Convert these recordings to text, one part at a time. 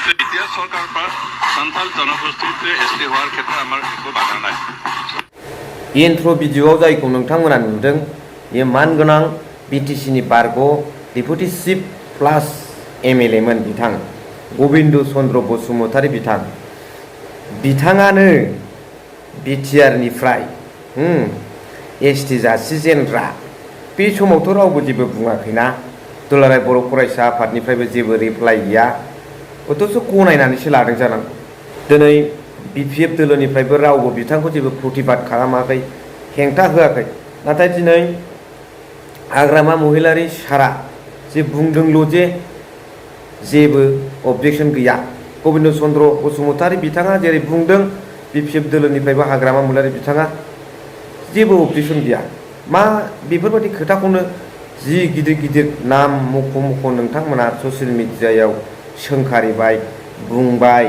এতিয়া চৰকাৰৰ পৰা সান্থাল জনগোষ্ঠীটোৱে এছটি হোৱাৰ ক্ষেত্ৰত আমাৰ একো বাধা নাই। इन्ट्र' भिडिअ'आव जायखौ नोंथांमोना नुदों बेयो मानगोनां बिटिसिनि बारग' डेपुटि चिफ प्लास एमएलए मोन बिथां गबिन्द चन्द्र बसुमतारी बिथाङानो बिटिआरनिफ्राय एसटि जासिजेनग्रा बे समावथ' रावबो जेबो बुङाखैना दुलाराय बर' फरायसा आफादनिफ्रायबो जेबो रिप्लाइ गैया अथ'स' गनायनानैसो लादों जानांगौ। दिनै बिपिएफ दोलोनिफ्रायबो रावबो बिथांखौ जेबो प्रतिबाद खालामाखै हेंथा होआखै नाथाय दिनै हाग्रामा महिलारि सारा जे बुंदोंल' जे जेबो अबजेक्सन गैया गबिन्द चन्द्र बसुमतारी बिथाङा जेरै बुंदों बिपिएफ दोलोनिफ्रायबो हाग्रामा महिलारि बिथाङा जेबो अबजेक्सन गैया मा बेफोरबायदि खोथाखौनो जि गिदिर गिदिर नाम मख' नोंथांमोना ससियेल मिडियायाव सोंखारिबाय बुंबाय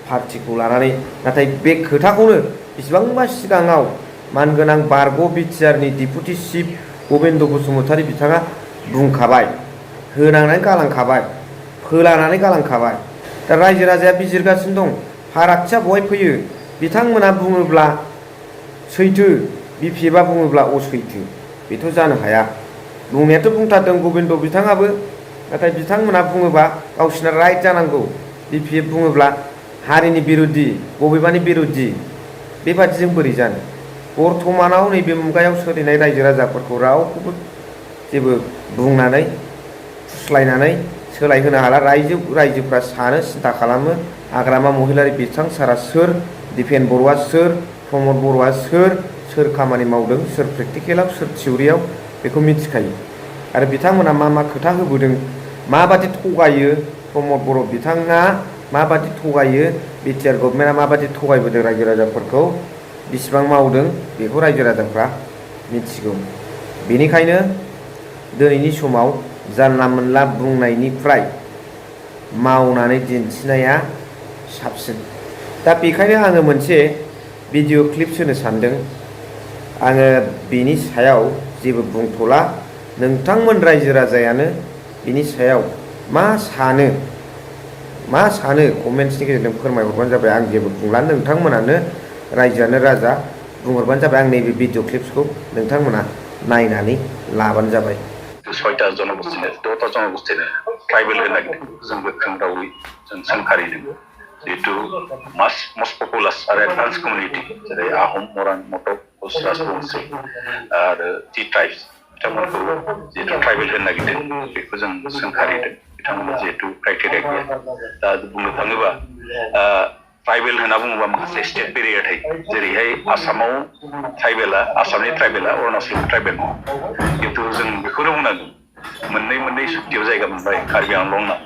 पार्टिखौ लानानै नाथाय बे खोथाखौनो बेसेबांबा सिगाङाव मानगोनां बारग' बिटिआरनि डेपुटि चिफ गबिन्द बसुमतारी बिथाङा बुंखाबाय होनांनानै गालांखाबाय फोलानानै गालांखाबाय दा रायजो राजाया बिजिरगासिनो दं फारागथिया बहाय फैयो बिथांमोना बुङोब्ला सैथो बिपिएफआ बुङोब्ला असैथो बेथ' जानो हाया बुंनायाथ' बुंथारदों गबिन्द बिथाङाबो नाथाय बिथांमोना बुङोबा गावसिना राइट जानांगौ बिपिएफ बुङोब्ला हारिनि बिरुद्दि बबेबानि बिरुद्दि बेबादिजों बोरै जानो बर्थमानाव नैबे मुगायाव सोलिनाय रायजो राजाफोरखौ रावखौबो जेबो बुंनानै फुस्लायनानै सोलायहोनो हाला रायजोफ्रा सानो सिन्था खालामो हाग्रामा महिलारि बिथां सारा सोर दिपेन बर'आ सोर प्रमद बर'आ सोर खामानि मावदों सोर प्रेक्टिकेलाव सोर थिउरियाव बेखौ मिथिखायो आरो बिथांमोना मा खोथा होबोदों माबादि थगायो प्रमद बर' बिथाङा माबादि थगायो बिटिआर गभर्नमेन्टआ माबादि थगायबोदों रायजो राजाफोरखौ बिसिबां मावदों बेखौ रायजो राजाफ्रा मिथिगौ बेनिखायनो दिनैनि समाव जानला मोनला बुंनायनिफ्राय मावनानै दिन्थिनाया साबसिन दा बेखायनो आङो मोनसे भिडिअ' क्लिप्स होनो सानदों आङो बेनि सायाव जेबो बुंथ'ला नोंथांमोन रायजो राजायानो बिनि सायाव मा सानो कमेन्ट्सनि गेजेरजों फोरमायहरबानो जाबाय आं जेबो बुंला नोंथांमोनानो रायजोआनो राजा बुंहरबानो जाबाय आं नैबे भिडिअ' क्लिप्सखौ नोंथांमोना नायनानै लाबानो जाबाय 6टा जनगोष्ठीनो 6टा जनगोष्ठीनो ट्राइबेल होनो नागिरदों जों गोख्रों रावै जों सोंखारिदों जिहेतु मस्ट पपुलास आरो एडभान्स कमिउनिटि जेरै आहम मरान मटक कच राजबंशी आरो टि ट्राइब्स बिथांमोनखौ जिहेतु ट्राइबेल होनो नागिरदों बेखौ जों सोंखारिदों बिथांमोना जिहेतु क्राइटेरिया गैया दा बुंनो थाङोबा ट्राइबेल होनना बुङोबा माखासे स्टेट बेरियार थायो जेरैहाय आसामाव आसामनि ट्राइबेला अरुणाचलनि ट्राइबेल खिन्थु जों बेखौनो बुंनांगोन मोननै सुक्तियाव जायगा मोनबाय कार्बि आंलंना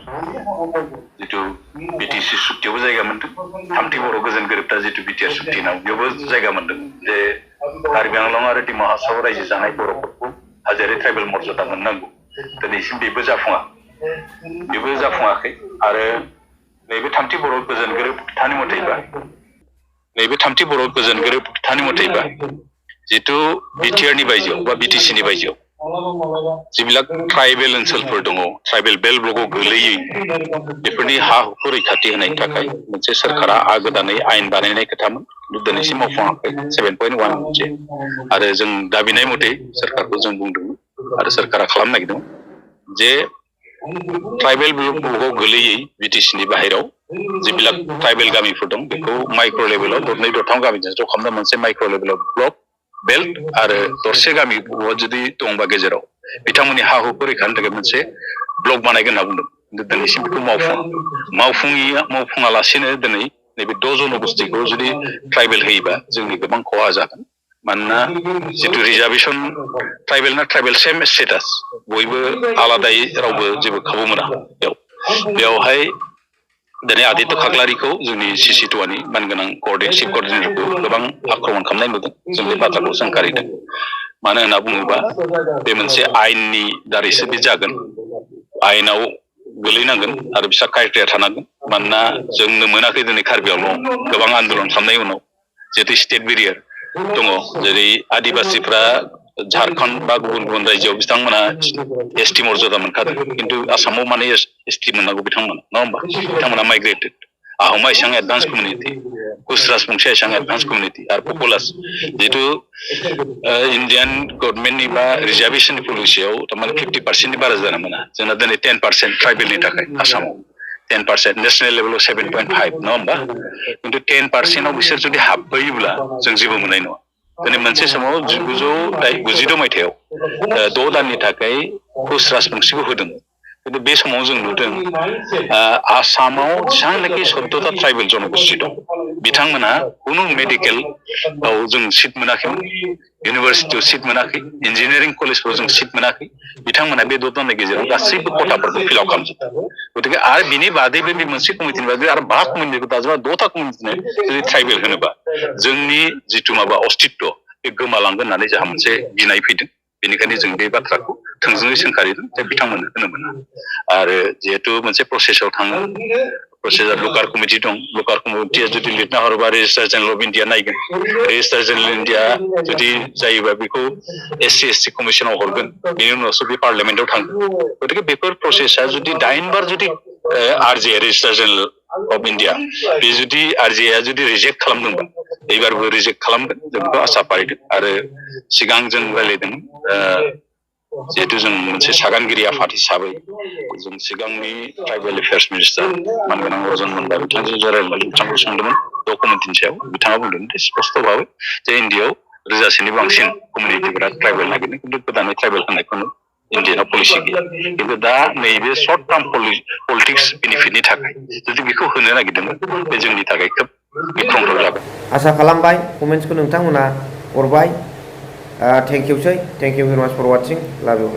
जितु बिटिसि सुक्तियावबो जायगा मोनदों थामथि बर' गोजोन गोरोबथा जितु बिटिआर सुक्तिनाव बेयावबो जायगा मोनदों जे कार्बि आंलं आरो डिमा हासाव रायजो जानाय बर'फोरखौ हाजोआरि ट्राइबेल मर्यादा मोननांगौ दिनैसिम बेबो जाफुङाखै आरो नैबे थामथि बर' गोजोन गोरोबथानि मथैबा जितु बिटिआरनि बायजोआव बा बिटिसिनि बायजोआव जिबिलाक ट्राइबेल ओनसोलफोर दङ ट्राइबेल बेल्ट ब्लकआव गोलैयै बेफोरनि हा हुखौ रैखाथि होनायनि थाखाय मोनसे सोरखारा गोदानै आयेन बानायनाय खोथामोन दिनैसिम मावफुङाखै 7.1 मोनसे आरो जों दाबिनाय मथे सोरखारखौ जों बुंदोंमोन आरो सोरखारा खालामनो नागिरदों जे ट्राइबेल ब्लकआव गोलैयै बिटिसिनि बाहेराव जिबिलाक ट्राइबेल गामिफोर दं बेखौ माइक्र' लेभेलाव 2-3 गामिजों ज' खालामना मोनसे माइक्र' लेभेलाव ब्लक बेल्ट आरो दरसे गामि जुदि दंबा गेजेराव बिथांमोननि हा हुखौ रैखानि थाखाय मोनसे ब्लक बानायगोन होनना बुंदों दिनैसिम बेखौ मावफुङालासेनो दिनै नैबे 6 जनगोष्ठीखौ जुदि ट्राइबेल होयोबा जोंनि गोबां खहा जागोन मानोना जितु रिजार्भेसन ट्राइबेल सेम स्टेटास बयबो आलादायै रावबो जेबो खाबु मोना बेयावहाय दिनै आदित्य खाख्लारिखौ जोंनि CC2नि मानगोनां चिफ कर्डिनेटरखौ गोबां आक्रमण खालामनाय नुदों जों बे बाथ्राखौ सोंखारिदों मानो होनना बुङोबा बे मोनसे आयेननि दारैसो बे जागोन आयेनाव गोलैनांगोन आरो बिसा क्राइटेरिया थानांगोन मानोना जोंनो मोनाखै दिनै कार्बि आंलं गोबां आन्दोलन खालामनायनि उनाव जिहेतु स्टेट बेरियार दङ जेरै आदिबासिफ्रा झारखंड बा गुबुन गुबुन रायजोआव बिथांमोना एसटि मर्यादा मोनखादों खिन्थु आसामाव माने एसटि मोननांगौ बिथांमोना नङा होमबा बिथांमोना माइग्रेटेड आहमा एसां एडभान्स कमिउनिटि कुच राजबंशिया एसां एडभान्स कमिउनिटि आरो पपुलास जिहेतु इन्डियान गभर्नमेन्टनि बा रिजार्भेसन पलिसियाव थारमाने 50% बारा जानो मोना जोंना दिनै 10% ट्राइबेलनि थाखाय आसामाव 10% नेशनेल लेभेलाव 7.5 नङा होमबा खिन्थु 10% आव बिसोर जुदि हाबफैयोब्ला जों जेबो मोननाय नङा दिनै मोनसे समाव 1992 मायथाइयाव 6 दाननि थाखाय कुच राजबंशिखौ होदों खिन्थु बे समाव जों नुदों आसामाव जेसांनाखि 14टा ट्राइबेल जनगोष्ठी दं बिथांमोना खुनु मेडिकेलाव जों सिट मोनाखैमोन इउनिभार्सिटियाव सिट मोनाखै इन्जिनियारिं कलेजफ्राव जों सिट मोनाखै बिथांमोना बे 6 दाननि गेजेराव गासैबो खथाफोरखौ फिलआप खालामजोबदों गतिके आरो बिनि बादैबो बे मोनसे कमिटिनि बादै आरो 5 कमिटिखौ दाजाबा 6टा कमिटिनो जुदि ट्राइबेल होनोबा जोंनि जिथु माबा अस्तित्व बे गोमालांगोन होननानै जोंहा मोनसे गिनाय फैदों बेनिखायनो जों बे बाथ्राखौ थोंजोङै सोंखारिदों जे बिथांमोननो होनो मोना आरो जिहेतु मोनसे प्रसेसआव थाङो प्रसेसआ लुकार कमिटि दं लुकार कमिटिया जुदि लिरना हरोबा रेजिस्टार जेनेरेल अफ इन्डिया नायगोन रेजिस्टार जेनेरेल इन्डिया जुदि जायोबा बेखौ SC/ST कमिसनाव हरगोन बेनि उनावसो बे पार्लियामेन्टआव थांगोन गतिके बेफोर प्रसेसआ जुदि 8 बार जुदि RJ registrar general of India बे जुदि RJ जुदि रिजेक्ट खालामदोंबा एबारबो रिजेक्ट खालामगोन जों बेखौ आसा फारिदों आरो सिगां जों रायलायदों जिहेतु जों मोनसे सागानगिरि आफाद हिसाबै जों सिगांनि ट्राइबेल एफेयार्स मिनिस्टार मानगोनां रजन मोनबा बिथांजों रायलायनानै बिथांखौ सोंदोंमोन डकुमेन्टनि सायाव बिथाङा बुंदों स्पष्ट भाबै जे इन्डियायाव 1000 बांसिन कमिउनिटिफोरा ट्राइबेल नागिरदों खिन्थु गोदानै ट्राइबेल होनायखौनो इन्डियानाव पलिसि गैया खिन्थु दा नैबे सर्ट टार्म पलिटिक्स बेनिफिटनि थाखाय जुदि बेखौ होनो नागिरदोंमोन बे जोंनि थाखाय खोब गिख्रंथाव जागोन आसा खालामबाय कमेन्ट्सखौ नोंथांमोना हरबाय थेंक इउसै थेंक इउ भेरि माच फर वाचिं लाभ इउ